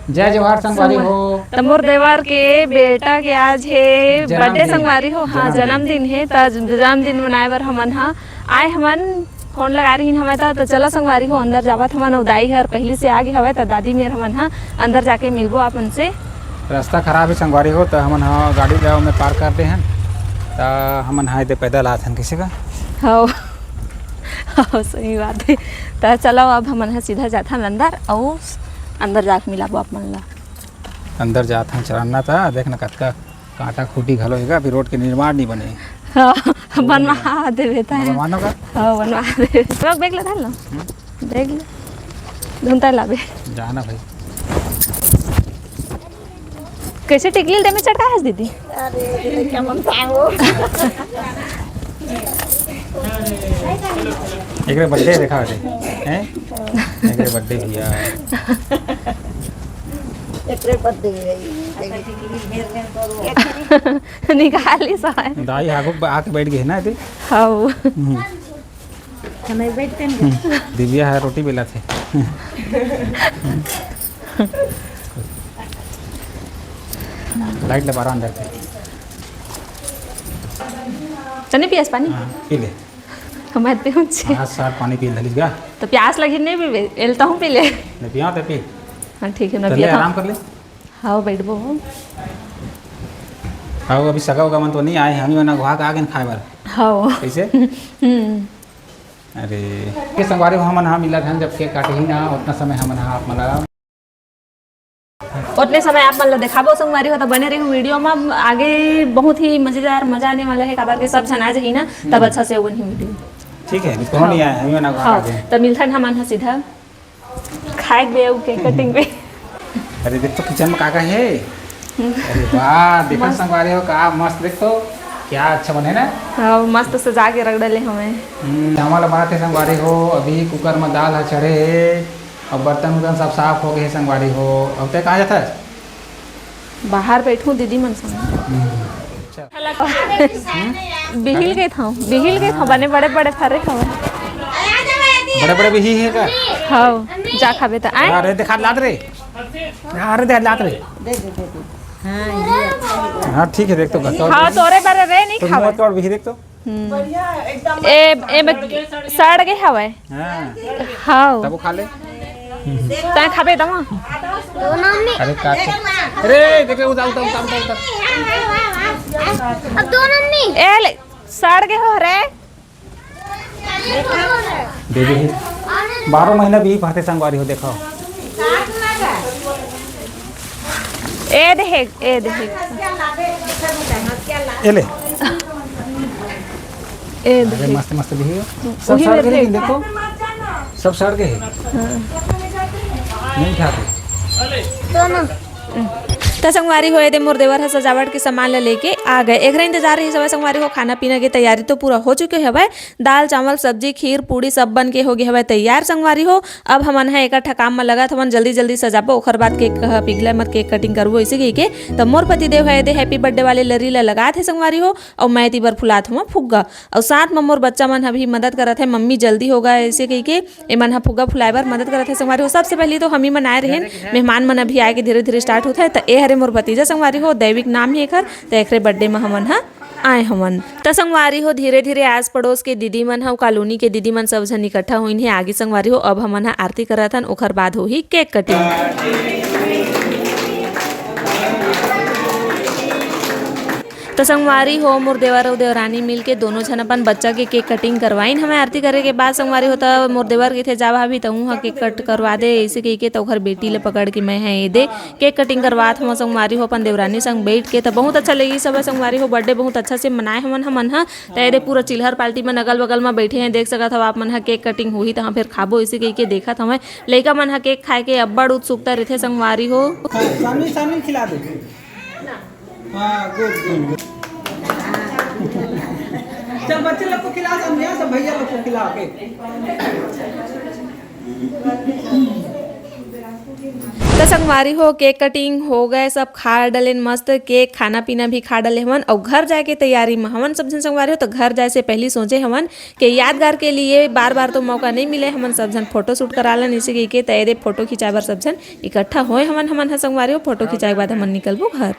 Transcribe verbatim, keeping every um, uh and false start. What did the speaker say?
जय जोहार संगवारी हो। त मोर देवर के बेटा के आज हे जन्मदिन। बर्थडे संगवारी हो, हाँ, जन्मदिन। जन्मदिन हे, त जन्मदिन मनाए बर हमन ह आए हमन। फोन लगा रही हवय त, त चला संगवारी हो, अंदर जावत हमन। अउ दाई हर पहिली से आगे हवय, त दादी मेर हमन ह अंदर जाके मिलबो आप मन से। रास्ता खराब हे संगवारी हो, त हमन ह गाड़ी ला ओमे पार्क कर दे हन, त हमन ह एदे पैदल आत हन। कइसे का? हव। हव, सही बात हे। त चलो, अब हमन ह सीधा जाथन अंदर, अउ अंदर जाके मिलाबो आप मन ला। अंदर जाथन चलना त, देख न कतका कांटा खूंटी घलो हेगा, अभी रोड के निर्माण नहीं बने। हाँ, बनवा देवे त हे। बनवाना का? हाँ, बनवा देवे। सब बैग लगा लो। हम्म। बैग ले। धुनता लाबे। जाना भाई। कैसे टिकली दे में चटका हस दीदी? अरे, क्या मन था वो? एकरे बर्थडे देखा थे, हैं? एकरे बर्थडे भैया। एकरे बर्थडे है। निकाली साय। दाई आगू आके बैठ गए ना, एदे। हाँ। हम्म। हमें बैठते हैं। हम्म। दिव्या ह रोटी बेलथे। लाइट ला बारा अंदर के। चने पियस पानी? हाँ, पी ले। हमारे पे उनसे। हाँ, साथ पानी पी ले, लीजिए। तो प्यास लगी नहीं पीबे, एलता हूँ पी ले। नहीं पिया तो पी। हाँ, ठीक है, मैं तो ले पिया आराम कर ले। हाँ, बैठबो। हाँ, अभी सगा उगा मन तो नहीं आए, हम ही मन अघवा के आगे न खाए बर। हाँ। कैसे? हम्म। अरे, के संगवारी हो, हमन हा मिलत हन, जब केक काटही ना, उतना समय हमन हा आप मन ला ओतने समय आप मन ला देखाबो संगवारी हो, त बने रहिहू वीडियो म। आगे बहुत ही मजेदार, मजा आने वाला है, काबर के सब झन आ जही ना, तब अच्छा से बनही वीडियो। ठीक है, कोनो हाँ। नहीं आए, हमी मन हाँ, आगे। त मिलथन हमन ह सीधा खाए के बे अउ केक कटिंग बे। अरे देख तो किचन में का का है। अरे वाह, देखो मस्त। संगवारी हो का मस्त, देख तो क्या अच्छा बने ना। हाँ, मस्त सजा के रख डाले हमें। हम्म, चावल बात है संगवारी हो, अभी कुकर में दाल ह चढ़े है। अब बर्तन उर्तन सब साफ हो गए हे संगवारी हो। अब तय कहाँ जाता है? बाहर बैठू दीदी मन संग। हम्म। बिहिल गए था, बिहिल गए था, बने बड़े बड़े फरे हवे। बड़े बड़े बिही है का? हाँ, जा खाबे त आए। अरे देखा लात रे। अरे देख लात रे। दे दे दे दे। हाँ, ये अच्छा है। हाँ ठीक है, देख तो। हाँ, तोरे बारे रे नहीं तो खावे। मुँह तोड़ बिही देख तो। हम्म। बढ़िया, एकदम ए, ए, में सड़ गए हवे। हाँ। हाँ। तब वो खा ले। तैं खाबे दमा। अरे काट। अरे देख, उतार, उतार, उतार, उतार, उतार। अब दो नन्नी। ए ले, सड़ गए हो रे। दे दे। बारह महीना भी पाते संगवारी हो, देखो। ए देहे, ए देहे। ए ले। ए अरे देहे। मस्त मस्त भी है। सब वही सड़ के मेरे लेकिन देखो। सब सड़ के है। हाँ। नहीं खाते। त संगवारी हो, एदे मोर देवर ह सजावट के सामान ल लेके आ गए। एकरा इंतजार रही हवय संगवारी हो, खाना पीना के तैयारी तो पूरा हो चुके हवय। दाल, चावल, सब्जी, खीर, पूड़ी सब बन के हो गए हवय तैयार संगवारी हो। अब हमन ह एकर ठकाम म लगत हवन, जल्दी जल्दी सजाबो, ओखर बाद केक ह पिघले मत, केक कटिंग करबो, इसे कहिके। त मोर पति देव ह एदे हैप्पी बर्थडे वाले लरी ल लगात हे संगवारी हो, अउ मैं एती बर फुलात हवं फुग्गा। अउ साथ म मोर बच्चा मन ह भी मदद करत हे, "मम्मी जल्दी होगा," ऐसे कहिके एमन ह फुग्गा फुलाए बर मदद करत हे संगवारी हो। सबसे पहली तो हम ही मन आए रहेन, मेहमान मन अभी आए के धीरे धीरे स्टार्ट होत हे। त ए हरे मोर भतीजा संगवारी हो, दैविक नाम हे एखर, त एकरे बर्थडे म हमन ह आए हमन। त संगवारी हो, धीरे धीरे आस पड़ोस के दीदी मन ह, कॉलोनी के दीदी मन सब झन इकट्ठा होइन हे। आगे संगवारी हो, अब हमन ह आरती करत हन, ओखर बाद होही केक कटिंग। त संगवारी हो, मोर देवर अउ देवरानी मिल के दोनों झन अपन बच्चा के केक कटिंग करवाइन हवय। आरती करे के बाद संगवारी हो, त मोर देवर कहिथे, "जा भाभी, तहूँ ह केक कट करवा दे," अइसे कहिके त ओखर बेटी ल पकड़ के मैं ह एदे केक कटिंग करवात हवं संगवारी हो, अपन देवरानी संग बइठ के। त बहुत अच्छा लगिस हवय संगवारी हो, बर्थडे बहुत अच्छा से मनाए हवन हमन ह। त एदे पूरा चिल्हर पार्टी मन अगल बगल म बइठे हें, देख सकत हव आप मन ह, केक कटिंग होही तहाँ फेर खाबो, अइसे कहिके देखत हवय। लइका मन ह केक खाए के अब्बड़ उत्सुकता रहिथे संगवारी हो। सामने, सामने खिला दे। हाँ, गुड, गुड, गुड। चल, बच्चे लोग को खिला, समझिया, सब भैया लोग को खिला के। त संगवारी हो, केक कटिंग हो गए, सब खा डलेन मस्त केक, खाना पीना भी खा डले हवन। अउ घर जाए के तैयारी में हवन सब झन संगवारी हो। त घर जाए से पहली सोचे हवन कि यादगार के लिए बार बार तो मौका नहीं मिले, हमन सब झन फोटो शूट करा लन इसे कहिके। त एदे फोटो खिंचाए बर सब झन इकट्ठा होए हवन। हमन ह संगवारी हो, फोटो खिंचाए के बाद हमन निकलबो घर।